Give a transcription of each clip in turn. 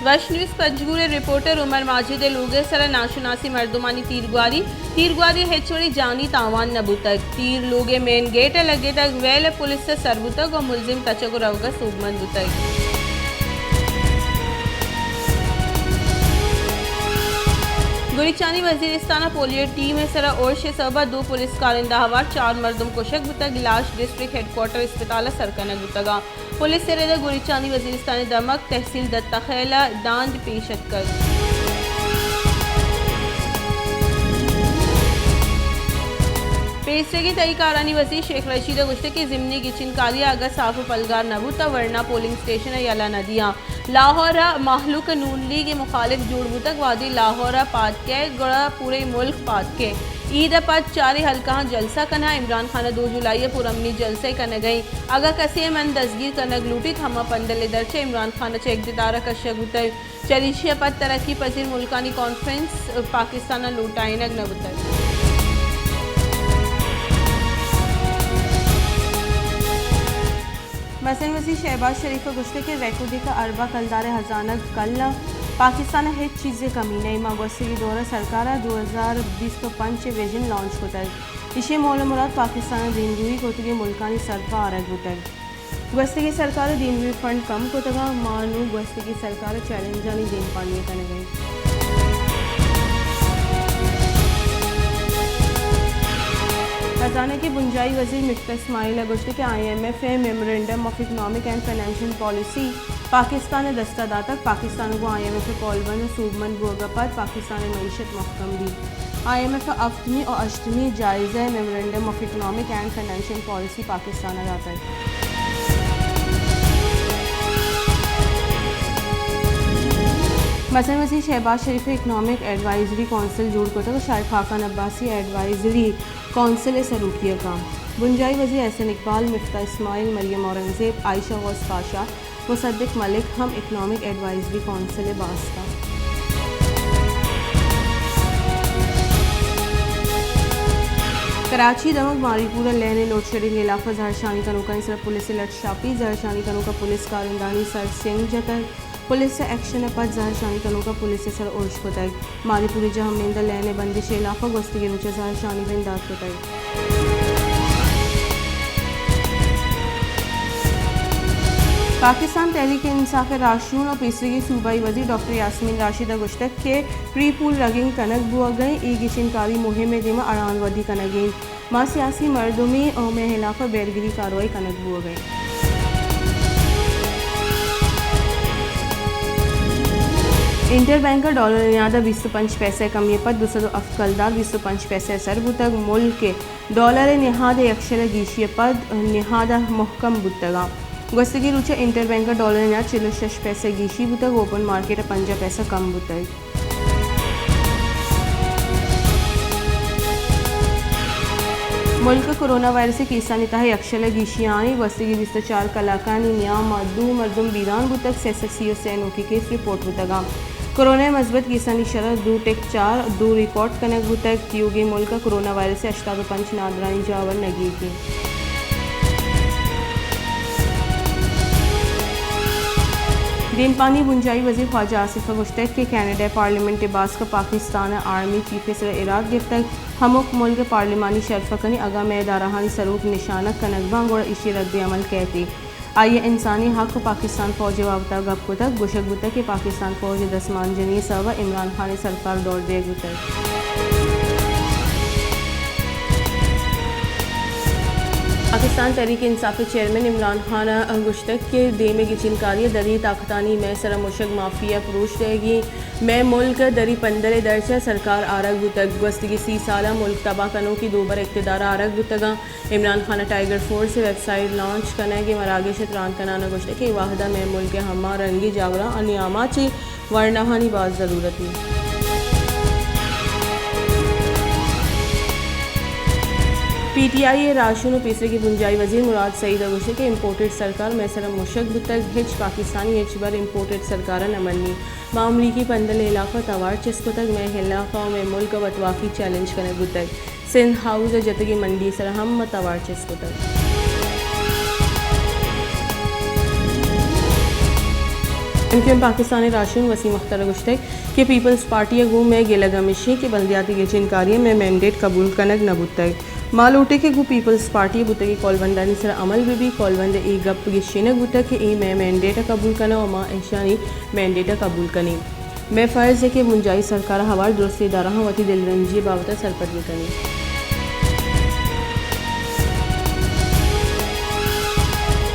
وش نیوز پنجگور ءِ رپورٹر عمر ماجد ءِ لوگ ءِ سرا ناشناسیں مردمانی تیرگواری، تیرگواری ءَ ہچ وڑیں جانی تاوان نہ بوتگ۔ تیر لوگ ءِ مین گیٹ ءَ لگتگ، ویل ءَ پولیس ءَ سر بوتگ ءُ ملزم تچگ ءُ روگ ءَ سوبمند بوتگ۔ گوریچانی وزیرستان ءَ پولیو ٹیم ءِ سرا ارش ءِ سبب ءَ دو پولیس کارندہ ہوار چار مردم کشگ بوتگ، لاش ڈسٹرکٹ ہیڈ کوارٹر اسپتال ءَ سر کنگ بوتگ ءُ پولیس ءِ رد ءَ گوریچانی وزیرستان ءِ دمگ تحصیل دتہ خیل ءَ دانج پیش اتکگ۔ پیسریگیں تہی کارانی وزیر شیخ رشید ءَ گوشتگ کہ ضمنی گچین کاری ءَ اگاں صاف ءُ پلگار نہ بوت تہ ورنا پولنگ اسٹیشن ءَ یلہ نہ دیاں۔ لاہور ءَ مہلوک نون لیگ ءِ مخالف جوڑ بوتگ، وہدے لاہور ءَ پاد کئیت گڑا پوریں ملک پاد کئیت۔ عید ءَ پد چاریں حلقہاں جلسہ کناں، عمران خان ءَ دو جولائی ءَ پرامنی جلسہ کنگ ءَ انت، اگاں کسے ءَ من دزگیر کنگ لوٹیت ہما پندل ءِ درچ ءَ عمران خان ءَ چہ اقتدار ءَ کشگ بوتگ۔ چریشی ءَ پد ترقی پذیر ملکانی کانفرنس پاکستان ءَ لوٹائینگ نہ بوتگ۔ مزن وزیر شہباز شریف ءَ گوشتگ کہ ریکوڈی کا ارباں کلدار ءِ ہزانگ کل انت، پاکستان ءَ ہچ چیزے کمی نہ انت، ما گوستگیں دور ءَ سرکار ءَ دو ہزار بیست ءُ پنچ ءِ ویژن لانچ کتگ، ایشی ءِ مول ءُ مراد پاکستان ءَ دیمروئی کرتگیں ملکانی سرپد آرگ بوتگ۔ گوستگیں سرکار ءَ دیمروئی فنڈ کم کتگ انت، ما نوں گوستگیں سرکار ءِ چیلنجانی دیمپانی ءَ کنگ ءَ ایں۔ خزانہ ءِ بنجاہی وزیر مفتاح اسماعیل ءَ گوشتگ کہ آئی ایم ایف ءِ memorandum of economic and financial policy Pakistan ءَ دست ءَ داتگ، پاکستان ءَ گوں آئی ایم ایف ءِ کولبند ءَ سوبمند بوگ ءَ پد پاکستان ءِ معیشت مہکم بیت۔ آئی ایم ایف ءَ ہفتمی ءُ ہشتمی جائزہ ءِ memorandum of economic and financial policy Pakistan ءَ داتگ۔ مزن وزیر شہباز شریف ءَ اکنامک ایڈوائزری کونسل جوڑ کتگ ءُ شاہد خاقان عباسی ایڈوائزری کونسل ءِ سروکی ءَ کنت۔ بنجاہی وزیر احسن اقبال، مفتاح اسماعیل، مریم اورنگزیب، عائشہ غوث پاشا، مصدق ملک ہم اکنامک ایڈوائزری کونسل ءِ باسک ءَ۔ کراچی ءِ دمگ ماری پور ءَ لین ءِ لوڈشیڈنگ ءِ ہلاپ ءَ زہرشانی کنوکانی سرا پولیس ءِ لٹ شاپی، زہرشانی کنوک ءَ پولیس کارندہانی سر سنگ جتگ، پولیس ءِ ایکشن ءَ پد زہرشانی کنوک ءَ پولیس ءِ سرا ارش کتگ۔ ماری پور ءِ جہمنند ءَ لین ءِ بندش ءِ ہلاپ ءَ گوستگیں روچ ءَ زہرشانی بندات کتگ۔ پاکستان تحریک انصاف ءِ راہشون ءُ پیسریگیں صوبائی وزیر ڈاکٹر یاسمین راشد ءَ گوشتگ کہ پری پول رگنگ کنگ بوگ ءَ انت، اے گچین کاری مہم ءِ دیم ءَ اڑاند ودی کنگ ءَ انت۔ ما سیاسی مردم ایں ءُ مئے ہلاپ ءَ بیرگری کاروائی کنگ بوگ ءَ انت۔ انٹر بینک ءَ ڈالر ءِ نہاد ءَ بیست ءُ پنچ پیسہ ءِ کمی ءَ پد دو سد ءُ ہفت کلدار بیست ءُ پنچ پیسہ ءَ سر بوتگ۔ ملک ءِ ڈالر ءِ نہاد ءِ یکشل ءِ گیشی ءَ پد نہاد ءَ مہکم بوتگ ءُ گوستگیں روچ ءَ انٹر بینک ءَ ڈالر ءِ نہاد چل ءُ شش پیسہ گیشی بوتگ، اوپن مارکیٹ ءَ پنجاہ پیسہ کم بوتگ۔ ملک ءَ کرونا وائرس ءِ کیسانی تہا یکشل ءِ گیشی آنی، گوستگیں بیست ءُ چار کلاکانی نیام ءَ دو مردم بیران بوتگ، سئے سد سی ءُ سئے نوکیں کیس رپورٹ بوتگ انت۔ کرونا ءِ مثبت کیسانی شرح دو ٹک چار دو ریکارڈ کنگ بوتگ۔ تیوگیں ملک ءَ کرونا وائرس ءِ ہشتاد ءُ پنچ نادراہیں جاور نگیگ انت۔ دیمپانی بنجاہی وزیر خواجہ آصف ءَ گوشتگ کہ کینیڈا ءِ پارلیمنٹ ءِ باسک ءَ پاکستان ءِ آرمی چیف ءِ سر ءَ ایراد گپتگ، ہمک ملک ءِ پارلیمانی شرف ءَ کنی، اگاں مئے ادارہانی سروک نشانگ کنگ باں، گڑا ایشی ءِ رد عمل کئیت۔ آئی ءَ انسانی حق ءُ پاکستان فوج ءِ بابت ءَ گپ کتگ، گوشگ بوتگ کہ پاکستان فوج ءِ دسمانجنی ءِ سبب ءَ عمران خان ءِ سرکار دور دیگ بوتگ۔ پاکستان تحریک انصاف ءِ چیئرمین عمران خان ءَ گوشتگ کہ دیم ءِ گچین کاری ءَ دری طاقتانی مئے سر ءَ مشگ مافیا پروش دئیگی، مئے ملک ءَ دری پندل ءِ درچ ءَ سرکار آرگ بوتگ، گوستگیں سی سال ءَ ملک تباہ کنوکیں دوبر اقتدار ءَ آرگ بوتگ انت۔ عمران خان ءَ ٹائیگر فورس ءِ ویب سائٹ لانچ کنگ ءِ مراگش ءَ تران کنان ءَ گوشتگ کہ اے وہد ءَ مئے ملک ءِ ہما رنگیں جاوراں ءُ نیاماں چہ ورناہانی باز ضرورت انت۔ پی ٹی آئی ءِ راہشون ءُ پیسریگیں بنجاہی وزیر مراد سعید ءَ گوشتگ کہ امپورٹڈ سرکار مئے سر ءَ مشگ بوتگ، ہچ پاکستانی ہچبر امپورٹڈ سرکار ءَ نہ منی۔ ما امریکی پندل ءِ ہلاپ ءَ توار چست کتگ، مئے ہلاپ ءَ ءُ مئے ملک ءَ وتواکی چیلنج کنگ بوتگ۔ سندھ ہاؤس ءَ جتگیں منڈی ءِ سرا ہم ما توار چست کتگ۔ ایم کیو ایم پاکستان ءِ راہشون وسیم اختر ءَ گوشتگ کہ پیپلز پارٹی ءَ گوں مئے گلگ ہمیش اِنت کہ بلدیاتی گچین کاری ءَ مئے مینڈیٹ قبول کنگ نہ بوتگ۔ ما لوٹیں کہ گوں پیپلز پارٹی ءَ بوتگیں کولونڈانی سرا عمل بہ بیت۔ کولونڈ ءَ اے گپ گیشینگ بوتگ کہ اے مئے مینڈیٹ ءَ قبول کناں ءُ ما ایشانی مینڈیٹ ءَ قبول کنیں۔ مئے فرض اِنت کہ بنجاہی سرکار ءِ ہوار درستیں ادارہاں وتی دلرنجی ءِ بابت ءَ سرپد بہ کنیں۔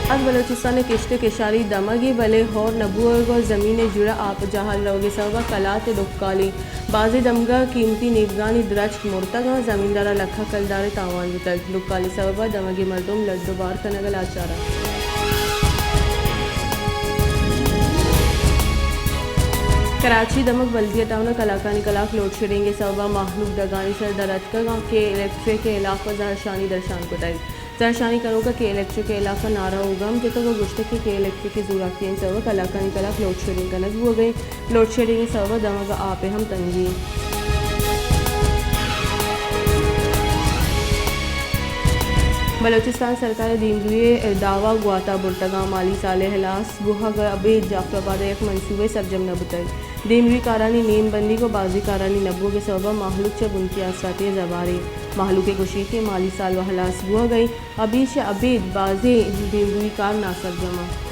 اگاں بلوچستان ءِ کشت ءُ کشاری دمگے، بلے ہور نہ بوگ ءُ زمین ءِ جیڑہ آپ ءِ جاہل روگ ءِ سبب ءَ کلات ءِ ڈکالیں۔ بازیں دمگ ءَ قیمتی نیبگانی درچک مرتگ اَنت، زمیندار ءَ لکھاں کلدار ءِ تاوان بوتگ۔ ڈکال ءِ سبب ءَ دمگ ءِ مردم لڈ ءُ بار کنگ ءَ لاچار اَنت۔ کراچی دمگ بلدیہ ٹاؤن ءَ کلاکانی کلاک لوڈ شیڈنگ ءِ سبب ءَ مہلوک ڈگانی سر در اتکگ اَنت کہ الیکٹرک ءِ ہلاپ ءَ زہرشانی درشان کتگ۔ زہرشانی کنوکاں کے الیکٹرک ءِ ہلاپ ءَ نعرہ ءُ گم جتگ ءُ گوشتگ کہ کے الیکٹرک ءِ زوراکیانی سبب ءَ کلاکانی کلاک لوڈ شیڈنگ کنگ بوگ ءَ اِنت۔ لوڈ شیڈنگ ءِ سبب ءَ دمگ ءَ آپ ءِ ہم تنگی اِنت۔ بلوچستان سرکار ءِ دیمروئی ءِ دعوی گوات ءَ برتگ اَنت۔ مالی سال ءِ ہلاس بوہگ ءَ ابید جعفر آباد ءَ یک منصوبہ سرجم نہ بوتگ۔ دیمروئی کارانی نیم بندیگ ءُ بازیں کارانی نہ بوگ ءِ سبب ءَ مہلوک چہ بنکی آسراتی ءَ زبہر اِنت۔ مہلوک ءِ گوشگ اِنت کہ مالی سال وَ ہلاس بوہگ ءَ اِنت، ابید چہ ابید بازیں دیمروئی کار ناسرجم اَنت۔